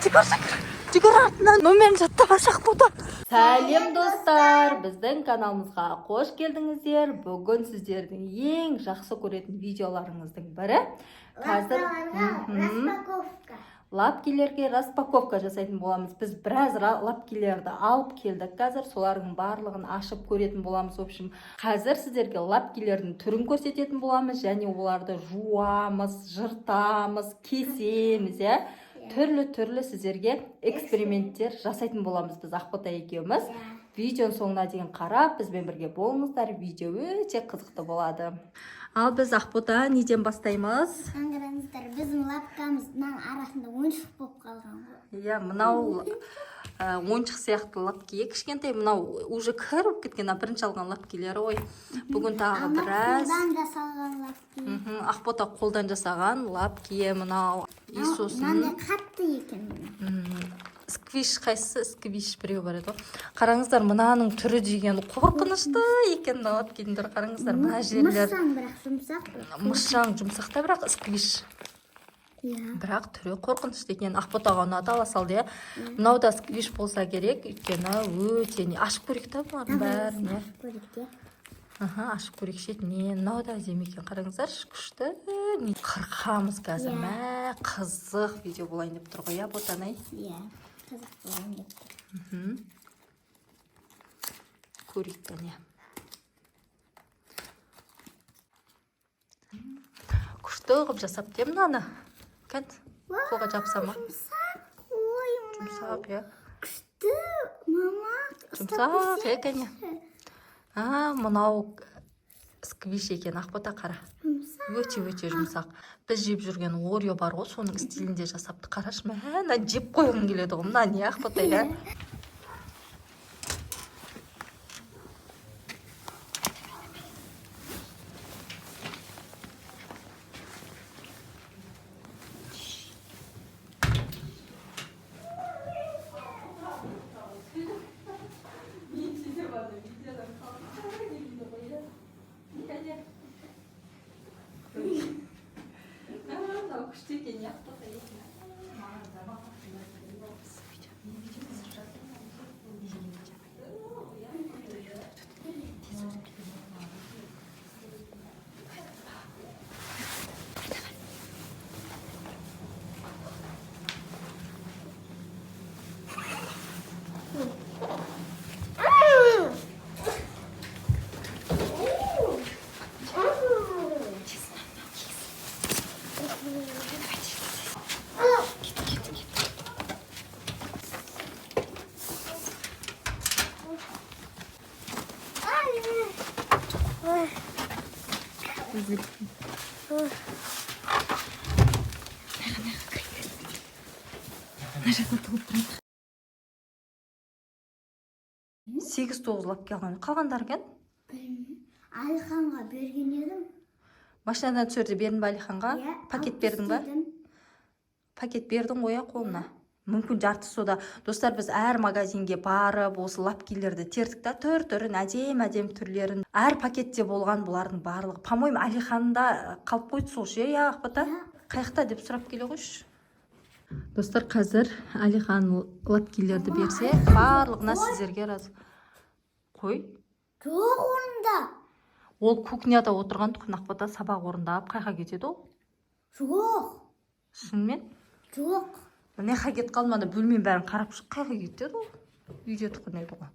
Жүгір, жүгір, жүгір, артынан номерін жаттап алсақ болды. Сәлем, достар! Біздің каналымызға қош келдіңіздер. Бүгін сіздердің ең жақсы көретін видеоларыңыздың бірі қазір Лапкаларға распаковка. Лапкилерге распаковка жасайтын боламыз. Біз біраз лапкилерді алып келдік, қазір солардың барлығын ашып көретін боламыз. В общем, қазір сіздерге лапкилердің түрін көрсететін боламыз және оларды жуамыз, жыртамыз, кесеміз, иә, түрлі түрлі сіздерге эксперименттер жасайтын боламыз біз, Ақбота екеуміз. Видеоның соңына дейін қарап, бізбен бірге болыңыздар, видео өте қызықты болады. Ал біз, Ақбота, неден бастаймыз? Қараңыздар, біздің лапкамыз мынаның арасында ойыншық болып қалған ғой. Иә, мынау ойыншық сияқты лапки, кішкентай. Мынау уже кіріп кеткен, мына бірінші алған лапкилері ғой. Бүгін тағы Ана біраз қолдан жасалған лапки. Ақбота қолдан жасаған лапки мынау. И сосын Мынандай қатты екен мына. Сквиш, қайсысы сквиш, біреу бар еді ғой. Қараңыздар, мынаның түрі деген қорқынышты екен. Мына лапкидің түрі, қараңыздар, мына жерлер. Мышшаң, бірақ жұмсақ бірақ. Мышшаң, жұмсақ та, бірақ сквиш. Бірақ түрі қорқынышты екен. Ақботаға ұнады, ала салды, иә. Мынау да сквиш болса керек, өйткені өте не. Ашып көрейік та бұлардың бәрін, иә. Ашып көрейік те. Аха, ашып көрейік шетінен. Мынау да әдемі екен, қараңыздаршы, күшті. Қырқамыз қазір. Иә. Мә, қызық видео болайын деп тұр ғой, иә, Ботанай? Иә, қызық болайын деп тұр. Көрейік, кәне. Күшті қылып жасапты, иә, мынаны. Кән, қолға жабыса ма? Жұмсақ қой мынау. Жұмсақ, иә. Күшті, мама. Ұстап Жұмсақ, иә, кәне. көрсеңші. А, мынау сквиш екен, Ақбота, қара. Жұмсақ. Өте, өте жұмсақ. Біз жеп жүрген Орео бар ғой, соның стилінде жасапты. Қарашы, мә, мына жеп қойғың келеді ғой. Мына не, Ақбота, иә? Мынау күшті екен, иә, Ақбота? Сегіз, тоғыз лапки алған. Қалғандары екен? Білмеймін. Әлиханға берген едім. Машинадан түсерде бердің ба Әлиханға? Иә, Пакет алып бердің ба? тастадым. Пакет бердің ғой, иә, қолына. Мүмкін, жартысы сода. Достар, біз әр магазинге барып, осы лапкилерді тердік та, түр түрін, әдемі әдемі түрлерін. Әр пакетте болған бұлардың барлығы. По моему, Әлиханда қалып қойды сол ше, иә, Ақбота? Иә. Қаяқта деп сұрап келе қойшы. Достар, қазір Әлихан лапкилерді берсе, барлығына сіздерге раз қой. Жоқ, орында. Ол кухняда отырған тұғын, Ақбота, сабақ орындап. Қайға кетеді ол? Жоқ. Шынымен? Жоқ. Мына жаққа кетіп қалды. Ана бөлменің бәрін қарап шық, қайға кетеді ол? Үйде тұғын еді ғой.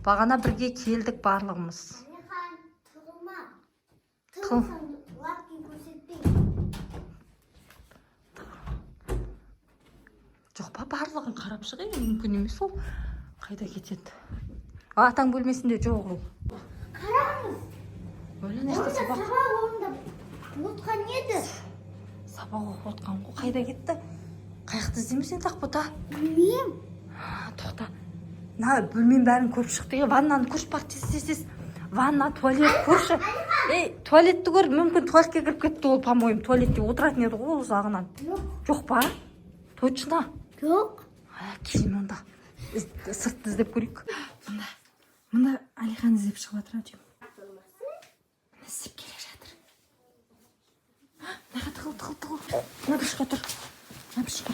Бағана бірге келдік барлығымыз. Әлихан, тығылма. Тығыл. Тығылсаң, лапки көрсетпеймін. Жоқ па, барлығын қарап шық енді, мүмкін емес ол. Қайда кетеді? А, атаң бөлмесінде жоқ ол. Қараңыз. Өлі, мына жақта Орында сабақ сабақ орындап отқан еді. Сабақ оқып отқан ғой. Қайда кетті? Қай жақта іздейміз енді, Ақбота? Білмеймін. А, тоқта, мына бөлменің бәрін көріп шықты, иә. Ваннаны көрші, бар, тез, тез, тез, ванна, туалет көрші. Ей, туалетті көр, мүмкін, туалетке кіріп кетті ол. По моему, туалетте отыратын еді ғой ол ұзағынан. Жоқ. Жоқ па? Точно? Жоқ. А, кейін онда сыртты іздеп көрейік. Мында, мында Әлихан іздеп шығып жатыр ау деймін. Мына іздеп келе жатыр. Мынаға тығыл, тығыл, тығыл, мына бұрышқа тұр, мына бұрышқа.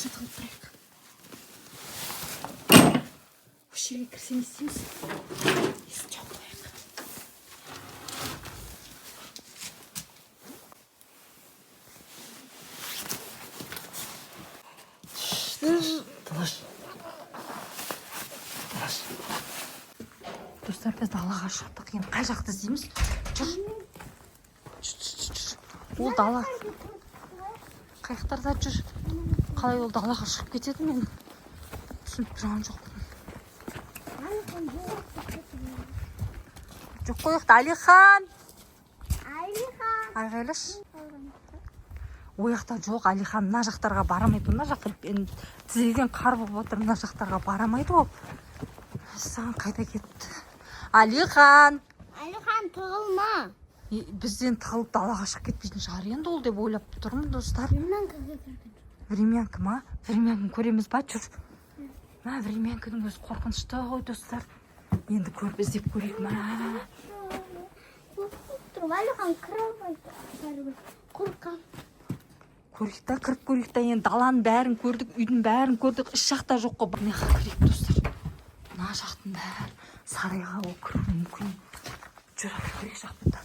Ішіне тығылып тұрайық. Осы жерге кірсе не істейміз? Есікті жауып қояйық. Тыныш. Тыныш. Достар, біз далаға шықтық. Енді қай жақты іздейміз? Жүр. Жүр, жүр, жүр, жүр. Ол дала. Қаяқтарда жүр? Қалай ол далаға шығып кетеді, мен түсініп тұрған жоқпын. Әлихан жоқ деп кетті. Жоқ қой ояқта. Әлихан! Әлихан. Айғайлашы. Ол жақта жоқ, Әлихан мына жақтарға бара алмайды. Мына жақта енді тізеден қар болып отыр, мына жақтарға бара алмайды ол. Саған қайда кетті? Әлихан! Әлихан, тығылма. Бізден тығылып далаға шығып кетпейтін шығар енді ол деп ойлап тұрмын, достар. Времянкаға кірген. Времянка ма? Времянканы көреміз ба? Жүр. Мә, времянканың өзі қорқынышты ғой, достар. Енді көріп, іздеп көрейік. Мә. Қорқып тұрмын. Әлихан кіре алмайды. Бәрібір қорқам. Көрейік та, кіріп көрейік та. Енді даланың бәрін көрдік, үйдің бәрін көрдік, іш жақта жоқ қой. Мына жаққа кірейік, достар. Мына жақтың бәрі сарайға ол кіруі мүмкін. Жүр, көрейік жақта.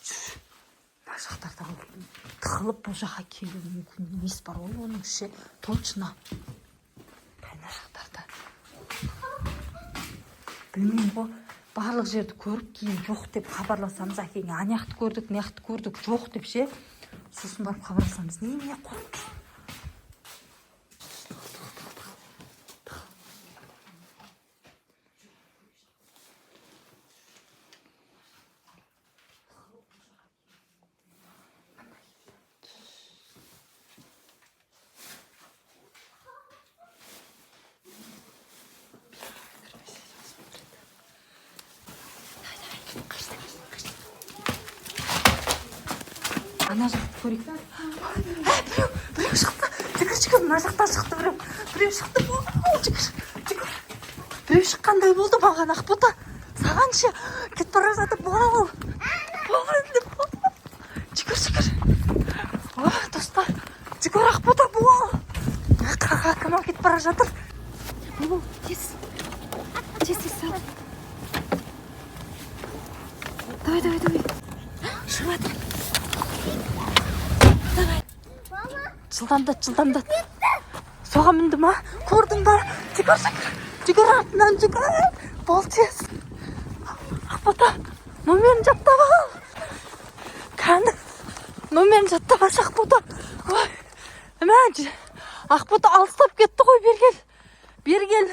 Жүр. Мына жақтарда ол тығылып бұл жаққа келуі мүмкін емес бар ғой оның ше, точно. Мына жақтарда. Білмеймін ғой, барлық жерді көріп, кейін жоқ деп хабарласамыз әкеңе. Ана жақты көрдік, мына жақты көрдік, жоқ деп ше. Сосын барып хабарласамыз. Немене қорқып тұрсың? Тығыл, тығыл, тығыл. Ана жақты көрейік. Ә, біреу, біреу шықты. Жүгір, жүгір, мына жақтан шықты біреу. Біреу шықты. О, жүгір, жүгір. Біреу шыққандай болды маған, Ақбота. Саған ше, кетіп бара жатып, бол. Бол енді, бол. Жүгір, жүгір. О, достар, жүгір, Ақбота, бол. Қаға, кім кетіп бара жатыр? Бол, тез. Тез, тез, сал. Давай, давай, давай. Шығып жатыр. Давай. Жылдамдат, жылдамдат. Соған мінді ма? Көрдің ба? Жүгір, жүгір. Жүгір артынан, жүгір. Бол тез. Ақбота, номерін жаттап ал. Кәні. Номерін жаттап алшы, Ақбота. Ой. Мә, Ақбота алыстап кетті ғой, бері кел. Бері кел.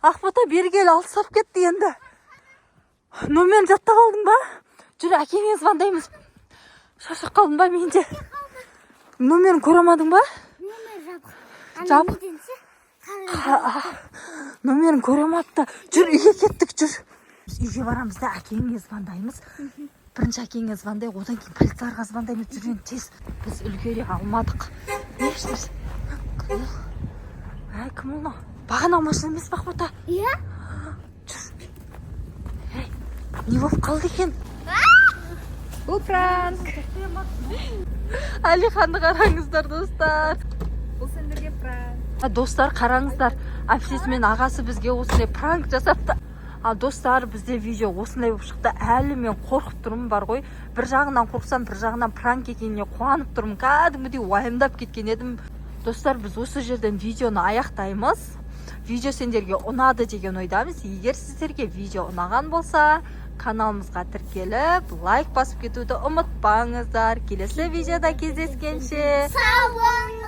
Ақбота, бері кел, алыстап кетті енді. Номерін жаттап алдың ба? Жүр, әкеңе звондаймыз. Шаршап қалдың ба мен де? Номерін көре алмадың ба? Номер жабық. Ана Жабық. неден ше? Номерін көре алмапты. Жүр, үйге кеттік, жүр. Біз үйге барамыз да, әкеңе звондаймыз. Бірінші әкеңе звондайық, одан кейін полицияларға звондаймыз. Жүр енді тез. Біз үлгере алмадық. Ешнәрсе. Әй, кім ол мынау? Бағана машина емес пе, Ақбота? Иә? Жүр. Ей, не болып қалды екен? Бұл пранк. Әлиханды қараңыздар, достар. Бұл сендерге пранк. Достар, қараңыздар, әпкесі мен ағасы бізге осындай пранк жасапты. Ал достар, бізде видео осындай болып шықты. Әлі мен қорқып тұрмын бар ғой. Бір жағынан қорықсам, бір жағынан пранк екеніне қуанып тұрмын. Кәдімгідей уайымдап кеткен едім. Достар, біз осы жерден видеоны аяқтаймыз. Видео сендерге ұнады деген ойдамыз. Егер сіздерге видео ұнаған болса, каналымызға тіркеліп, лайк басып кетуді ұмытпаңыздар. Келесі видеода кездескенше. Сау болыңыз.